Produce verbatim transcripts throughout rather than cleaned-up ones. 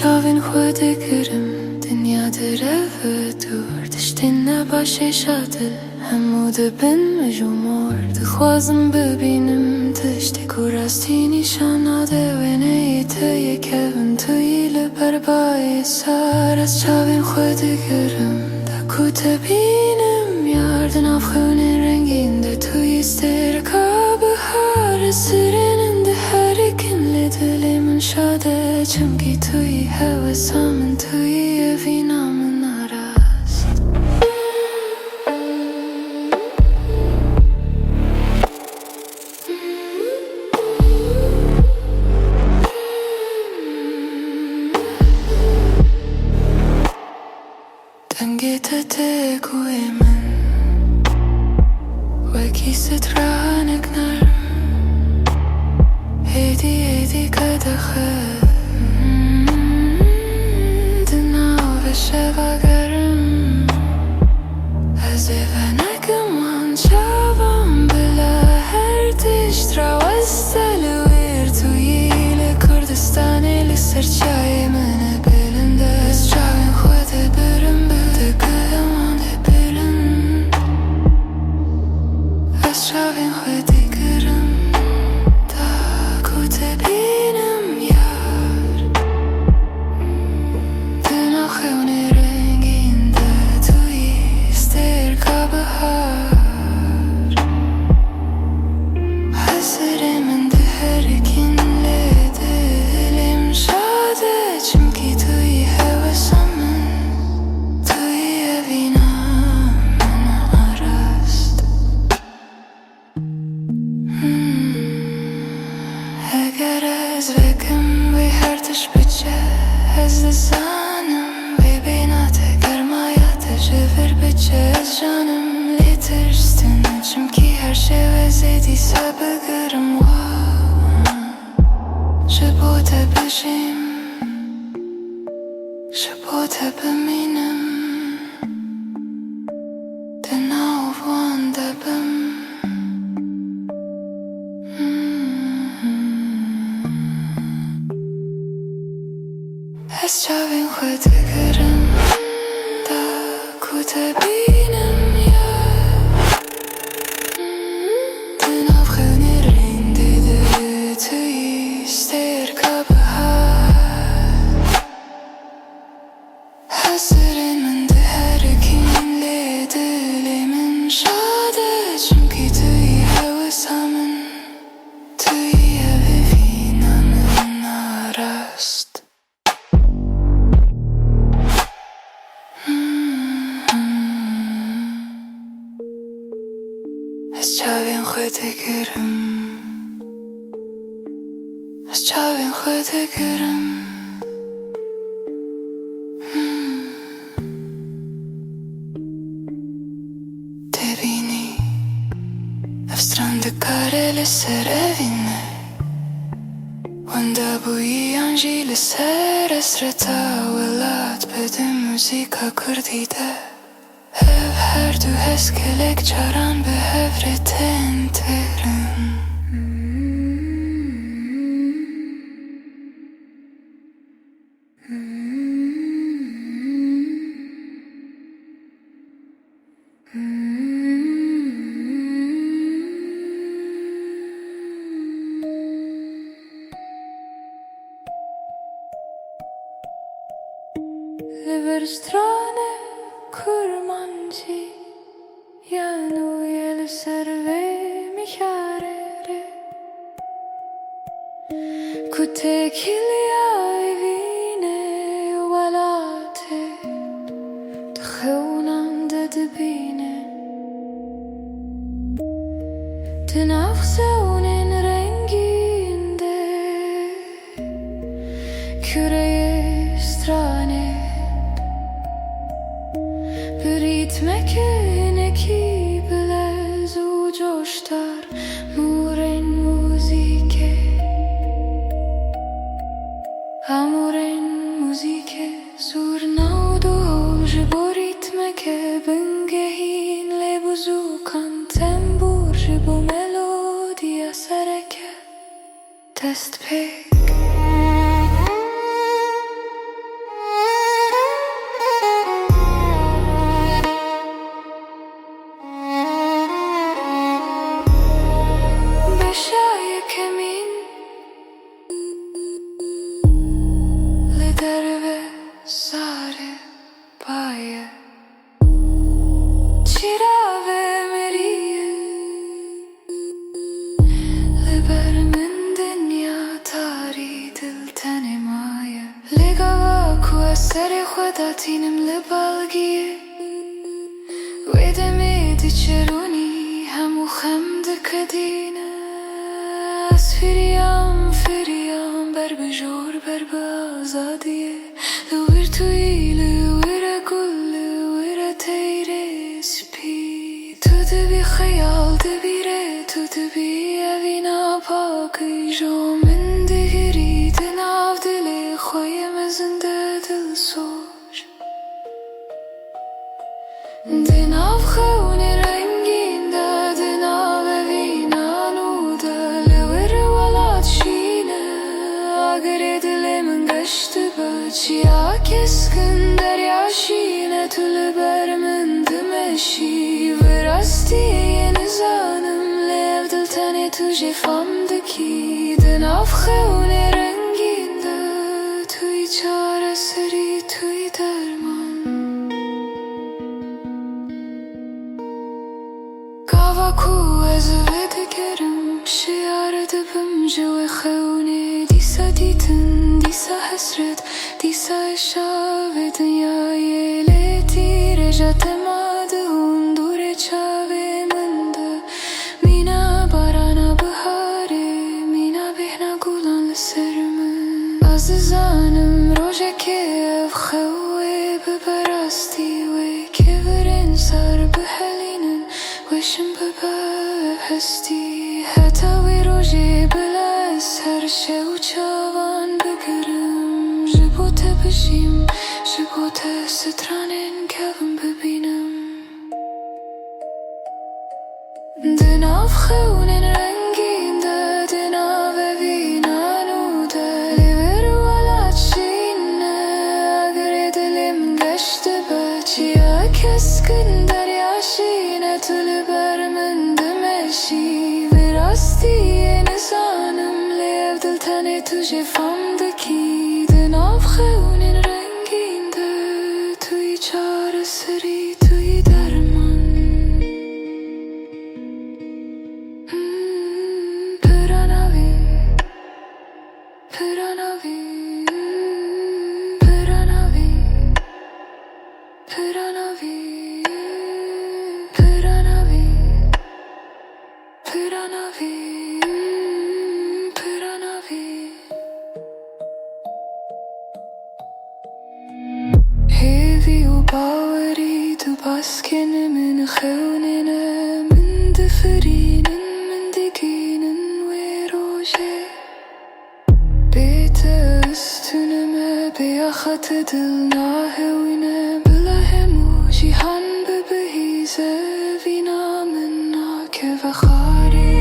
Çavên xwe digirim, dinya direve dûr, tiştên nebaş êşa dil, hemû dibin mij û mor. Dixwazim bibînim tiştê ku rastî nîşan nade, wêneyê te yê kevin, tu yî li ber bayê sar. Ez çavên xwe digirim, da ku te bînim yar, di nav xewnên rengîn de tu yî stêrka bihar. Sirên min diherikin, lê dilê min şad e, çimkî tu yî hewesa min, tu yî evîna min a rast. Dengê te tê guhê min, wekî stranek nerm, hêdî hêdî qedexe di nava şeva germ. Ez ê venekim wan çavan bila, her tişt raweste li wêr, tu yî li Kurdistanê li ser çayê min e bilind e. Ez çavên xwe dibirim, bi digihim wan dibirin. Ez çavên xwe digirim, da ku te bînim yar, di nav xewnê rengîn de tu yî stêrka bihar. Hezirê min diherikin, lê dilê min şad e, çimkî tu yî hewesa min, tu yî evîna min a rast. Hmm. Heger ez vekim wê her tişt biçe, ez dizanim wê bêhna te, germaya te ji vir biçe. Ez janim lê tirsim, çimkî her şev ez ê dîsa bigirim wan. Ji bo te bijîm, ji bo te bimînim, di nav wan de bim. Ez çavên xwe digirim, da ku te bînim yar, di nav xewnê rengîn de tu yî stêrka bihar. Hezirên min diherikin, lê dilê min şad e, çimkî tu yî hewesa min, tu yî evîna min a rast. Ez çavên xwe digirim, ez çavên xwe digirim. Tê bînî, ev stran dikare li ser evîn me. Wenda bûyî yan jî li ser esreta welat bide muzîka kurdî de. Ev her du hest gelek caran bi hev re tên têrin. Li vir stranê kurmancî ya nû ye li ser vê mijarê re. Ku têkiliya evînê welatê di xewnan de dibîne. Di nav xewnên rengîn de kureyê stranê bi rîtmeke hinekî bilez û coşdar. Mûrên muzîkê, amûrên muzîkê, zurna û dol ji bo rîtmeke bingehîn, lê bûzûkan tembûr ji bo melodiya sereke dest pê. Serê xwe datînim li balgiyê. Wê demê diçe rûnî hemû xem dikedîne. Ez firiyam, firiyam ber bi jor, ber bi azadiyê. Li wir tuyî, li wir e gul, li wir e teyrê spî. Tu dibî xeyal, dibî rê, tu dibî evîna pakî. Jo min digirî di nav dilê xwe yê mezin de dilsoz. Di nav xewnên rengîn de, di nav evîna nû de, li wir welat şîn e. Agirê dilê min geş dibe, çiya keskin derya şîn e. Tu li ber min dimeşî, bi rastiyê nizanim, lê ev dil tenê tu jê fam dikî. Di nav xewnên rengîn de, tu yî çareserî, tu yî derman. Gava ku ez vedigerim, şiyar dibim ji wê xewnê. Dîsa dîtin, dîsa hesret, dîsa eşa vê dinyayê. Lê tîreja te ma di hundirê çavê min de. Mîna barana biharê, mîna bêhna gulan li ser min. Ez dizanim rojekê ev xew wê bibe rastî, wê kevirên sar bihelînin, weşin bibe hestî. Heta wê rojê bila ez her şew çavan bigirim, ji bo te bijîm, ji bo te stranên kevin bibînim. Di nav xewnên rengîn de, di nav evîna nû de, li wir welat şîn e. Agirê dilê min geş dibe, çiya keskin derya şîn e. Tu li ber min dimeşî, bi rastiyê nizanim, lê ev dil tenê tu jê fam dikî. Di nav xewnên rengîn de, tu yî çareserî, tu yî derman. Pira navî, pira navî, pira navî, pira navî, pira navî, pira navî, pira navî. Hêvî û bawerî du baskên min xewnê ne, min difirînin, min digînin wê rojê. Bê te ez tune me, bê axa te dil nahewîne. Bila hemû cîhan bibihîze, vîna min nakeve xwarê.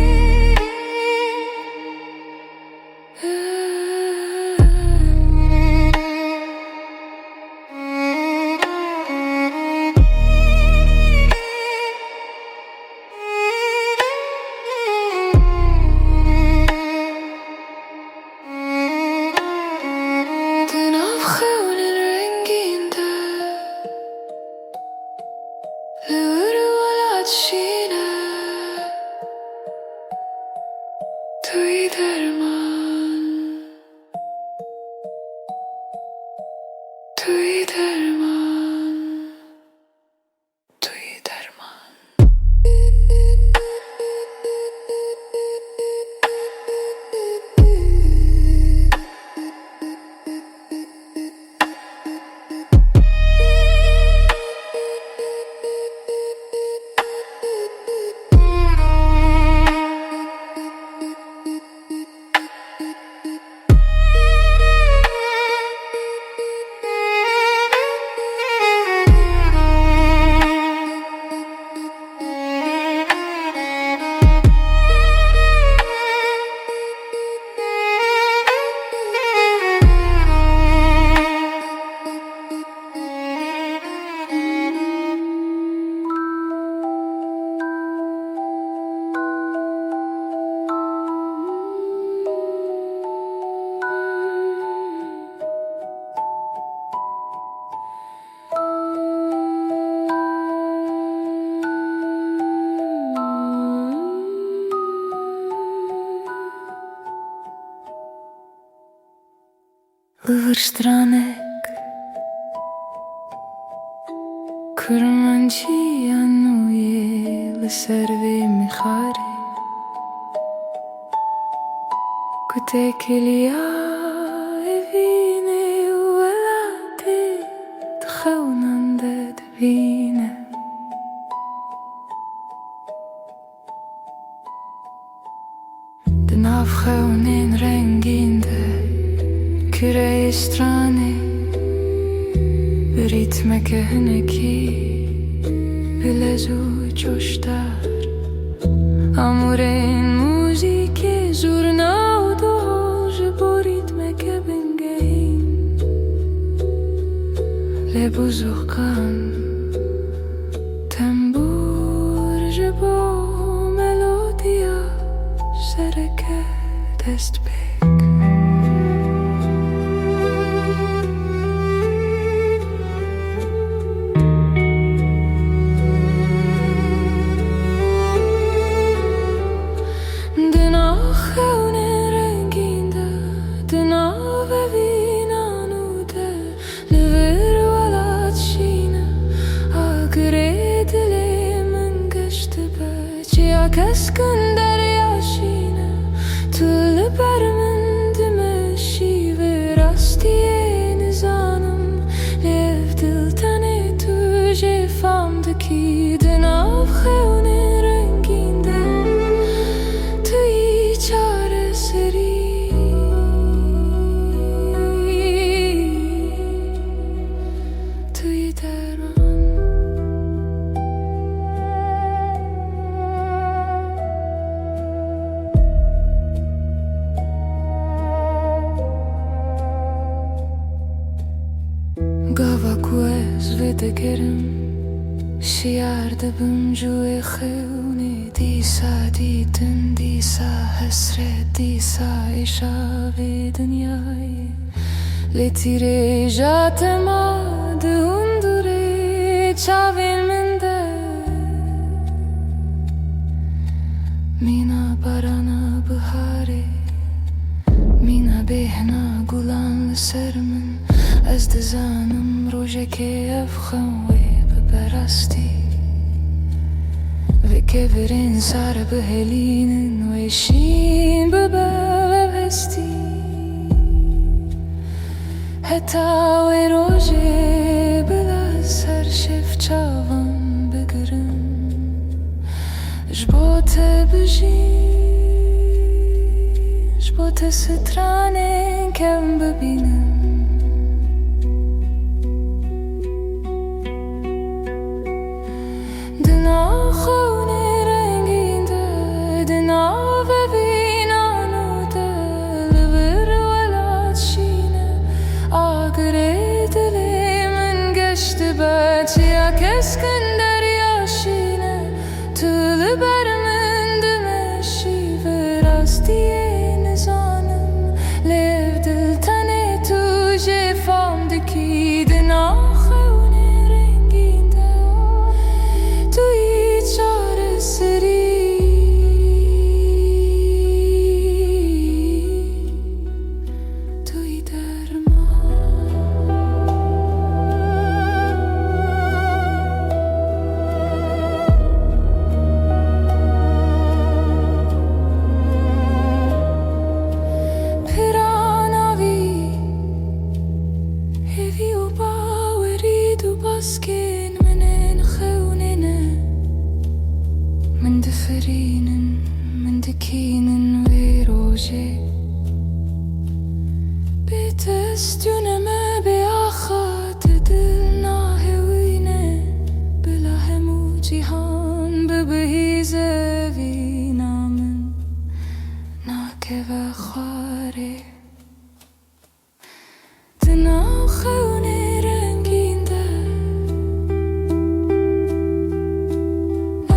Di nav xewnên rengîn de, li wir welat şîn e. Tu yî derman, tu yî derman, tu yî derman. Li vir stranek Kurmanciya nû yê li ser vê mixarê, ku têkiliya evînê û welatê di xewnan de dibîne. Di nav xewnên rengîn de, kureyê stranê bi rîtmeke hinekî bilez û coşdar, amûrên muzîkê, zurna û dol ji bo rîtmeke bingehîn, lê bûzokan, tembûr ji bo melodiya sereke dest pêk. Di nav xewnên rengîn de, di nav evînan û de, li vir welat şîn e, agirê dilê min geş dibe. Çiya keskin derya şîn e, tu li ber min dimeşî. Vê rastiyê nizanim, lê ev dil tenê tu jê fam dikî. Di nav xewnên rengîn de, tu yî çareserî, tu yî derman. Gava ku ez vedigerim, şiyar dibim ji wê xewnê. Dîsa dîtin, dîsa hesret, dîsa êşa vê dinyayê. Lê tîrêja te ma di hundurê çavên min de. Mîna barana biharê, mîna bêhna gulan li ser min. Ez dizanim rojekê ev xewn wê bibe rastî. Vê kevirên sar bihelînin, wê şîn bibe ev hestî. Heta wê rojê bila ser şev çavan bigirim. Ji bo te bijîm, ji bo te stranên kevn bibînim. Di nav xewnê rengîn de, di nav evînan û de, li vir welat şîn e, agirê dilê min geş dibe. Çiya keskin derya şîn e, tu li ber min dimeşî. Vê rastiyê nizanim, lê ev dil tenê tu jê fam dikî. Di nav xewnê rengîn de, tu yî çareserî, tu yî derman. Pira navî hêvî û bawerî du baskên min ên xewnê ne. Min difirînin, min dikînin wê rojê. Bê te stûne me, bê axa te dil nahewîne. Bila hemû cîhan bibihîze vîna min nakeve xwarê. Di nav xewnê rengîn de,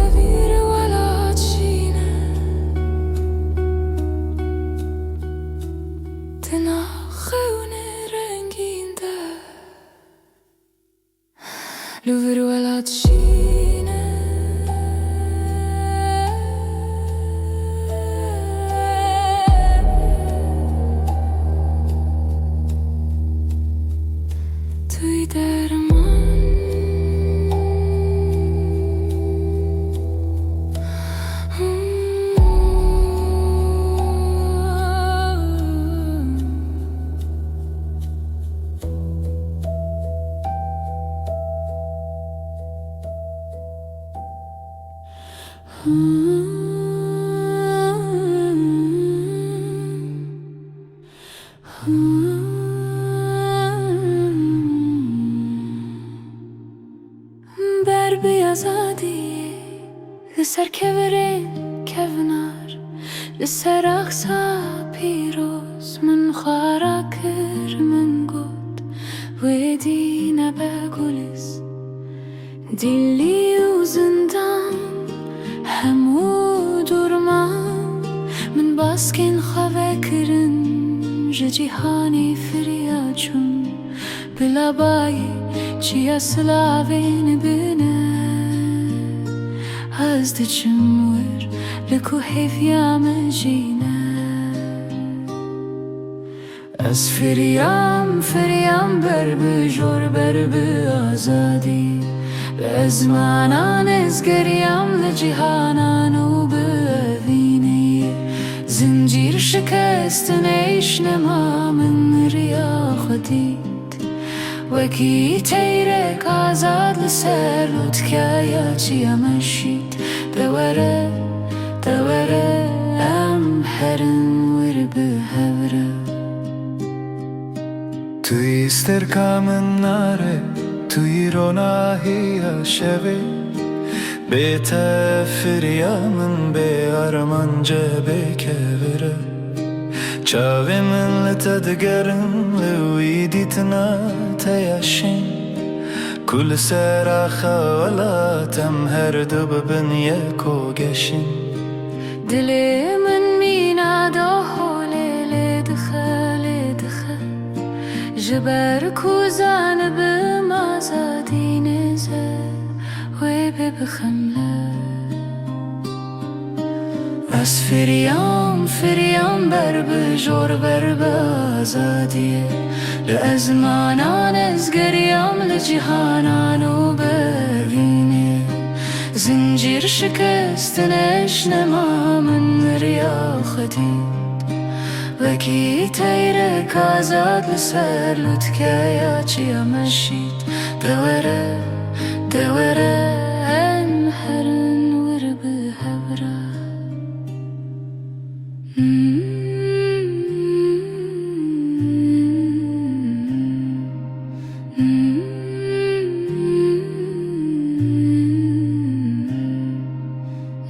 evîr welat şîn e. Di nav xewnê rengîn de, li vir welat şîn e. Serkevirên kevnar li ser axsa pîroz min xwe rakir, min got, wê dî nebe gulis. Dîlî û zindan, hemû dûrman, min baskên xwe vekirin, ji cîhanê firiya çûm. Bila bayê çiya silavên bine, ez diçim wir, li ku hêviya min jî ne. Ez firiyam, firiyam ber bi jor, ber bi azadî. Bi ezmanan ez geriyam li cîhanan û bi evînê. Zincîr şikestin êş nema min riya xwe dît. Wekî teyrek azad li ser lûtkeya çiya meşît, de were, de were, em herin wir bi hev re. Tu yî sterka min nare, tu yî ronahiya şevê. Bê te firiya min bê armance bê kevir e. Çavê min li te digerin, li wî dîtina te ya şîn, ku li ser axa welat em her du bibin yek û geşîn. Dilê min mîna da holê lê dixe, lê dixe. Ji ber ku zanibim azadî nêze, wê bê bixemle. Ez firiyam, firiyam ber bi jor, ber bi azadiyê. Li ezmanan ez geriyam, li cîhanan û bi evînê. Zincîr şikestin êş nema min riya xwe dît. Wekî teyrek azad li ser lûtkeya çiya meşît. De were, de were, em herin wir bi hev re.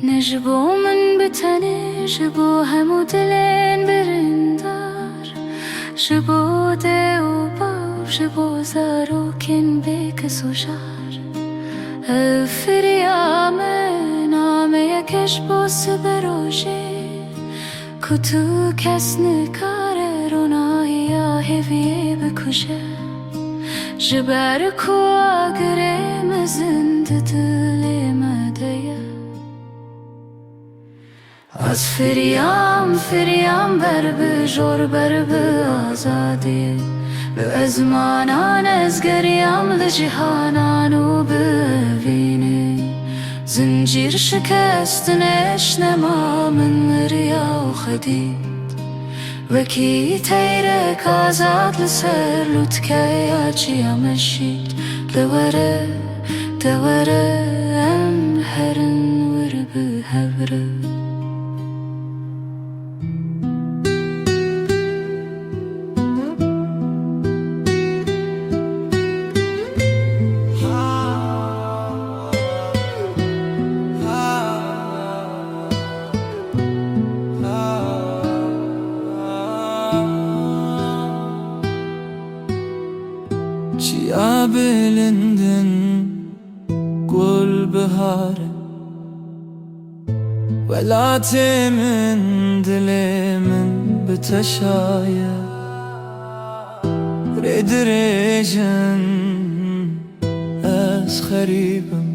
Ne ji bo min bi tenê, ji bo hemû dilên birîndar, ji bo dê û bav, ji bo zarokên bê kes û jar. Ev firiya me nameyek e ji bo siberojê, ku tu kes nikare ronahiya hêviyê bikuje. Ji ber ku agirê mezin di dilê me de ye. Ez firiyam, firiyam ber bi jor, ber bi azadiyê. Bi ezmanan ez geriyam li cîhanan û bi evînê. Zincîr şikestin êş nema min riya xwe dît. Wekî teyrek azad li ser lûtkeya çiya meşît. De were, de were, em herin wir bi hev re. Çiya bilindin gul bihar e. Welatê min, dilê min bi te şaye. Rê dirêjin ez xerîb im.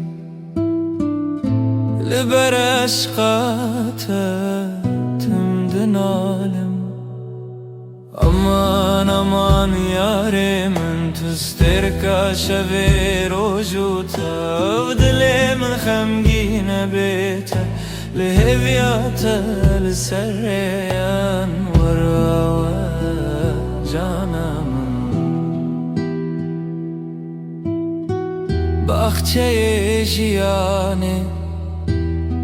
Li ber eşqa te tim dinalim. Aman, aman yarê min, tu stêrka şevê roj û tev, dilê min xemgîn e bê te, li hêviya te li ser rêyan were we cana min. Baxçeyê jiyanê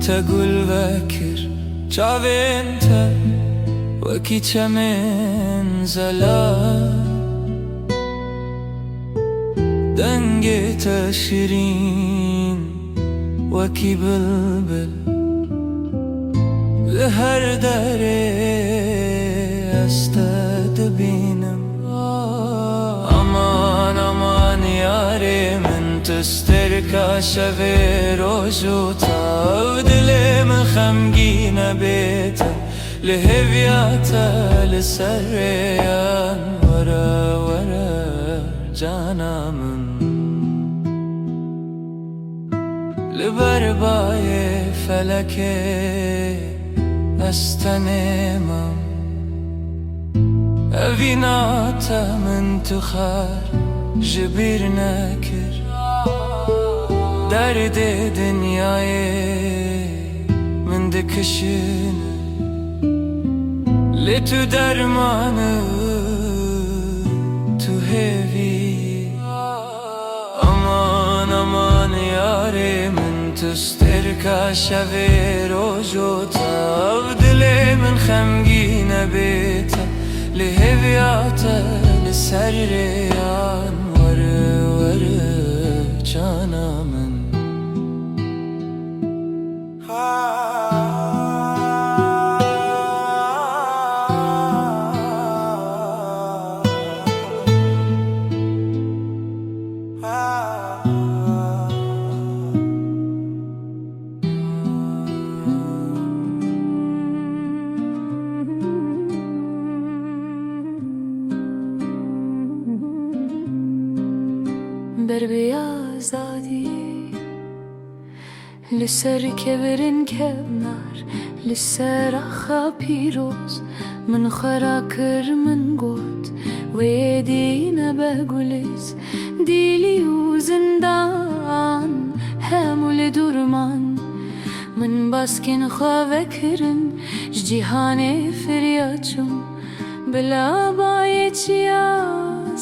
te gul vekir, çavên te wekî çemên zelal. Dengê te şirîn wekî bilbil, Her derê ez te dibînim. Aman, aman yarê min, tu stêrka şevê roj û tav. Dilê min xemgîn e bê te, li hêviya te li ser rêyan. Were, were cana min. Li ber bayê felekê ez tenê mam. Evîna te min tu xar ji bîr nekir. Derdê dinyayê min dikişîne. Lê tu derman î, tu hêvî. Aman, aman yarê min, tu stêrka şevê roj û tav. Dilê min xemgîn e bê te, li hêviya te li ser rêyan. Were, were cana min. Ber bi azadî. Li ser kevirên kevnar, li ser axa pîroz, min xwe rakir, min got, wê dî nebe guliz, dîlî û zindan, hemû li dûr man. Min baskên xwe vekirin, ji cîhanê firiya çûm. Bila bayê çiya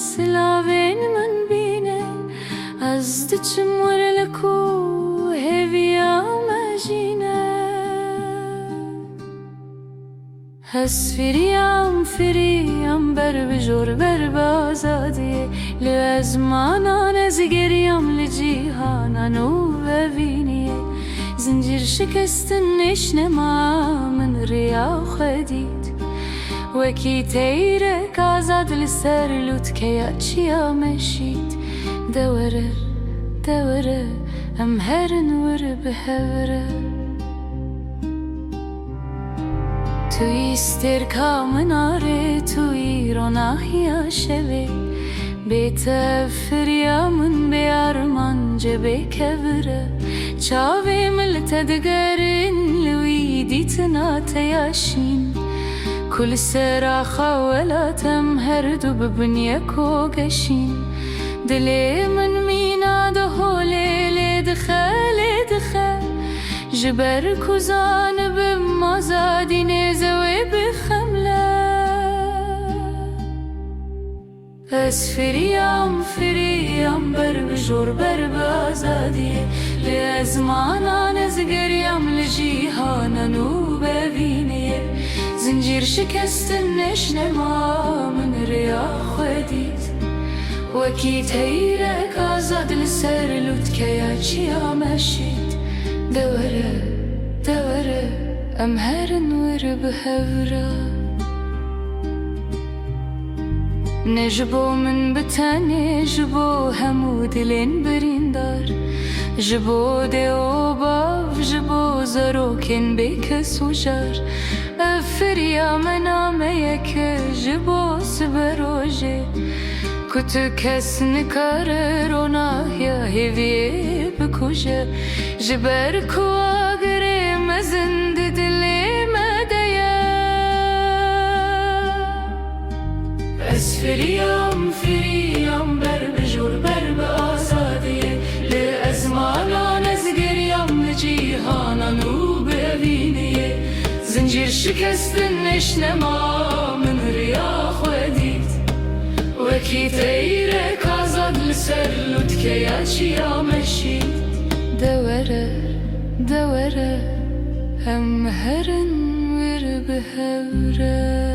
silavên min bîne, ez diçim wir li ku hêviya me jîne. Ez firiyam, firiyam ber bi jor, ber bi azadiyê. Li ezmanan ez geriyam, li cîhana nû vevîniyê. Zincîr şikestin nêşnema min riya xwe dît. Wekî teyrek azad li ser lûtkeya çiya meşît. De were, de were, em herin wir bi hev re. Tu yî stêrka min arê, tu yî ronahiya şevê. Bê te firiya min bê armanc e, bê kevir e. Çavê min li te digerin, li wî dîtina te ya şîn. Ku li ser axa welat em her du bi bin yeko geşîn. Dilê min mîna diholê lê dixe, lê dixe. Ji ber ku zanibim azadî nêze wê bixemle. Ez firiyam, firiyam ber bi jor, ber bi azadiyê. Li ezmanan ez geriyam, li cîhana nû bevîniyê. Zincîr şikestin nêşnema min riya xwe dît. Wekî teyrek azad li ser lûtkeya çiya meşît. De were, de were, em herin wir bi hev re. Ne ji bo min bi tenê, ji bo hemû dilên birîndar, ji bo dê û bav, ji bo zarokên bêkes û jar. Ev firiya me nameyek e ji bo siberojê, ku tu kes nikare ronahiya hêviyê bikuje, ji ber ku agirê mezin di dilê me de ye. Ez firiyam, firiyam ber bi jor, ber bi azadiyê. Li ezmanan ez geriyam, li cîhana nû bevîniyê. Zincîr şikestin nêşnema min riya xwe dît. Wekî teyrek azad li ser lûtkeya çiya meşît. De were, de were, em herin wir bi hev re.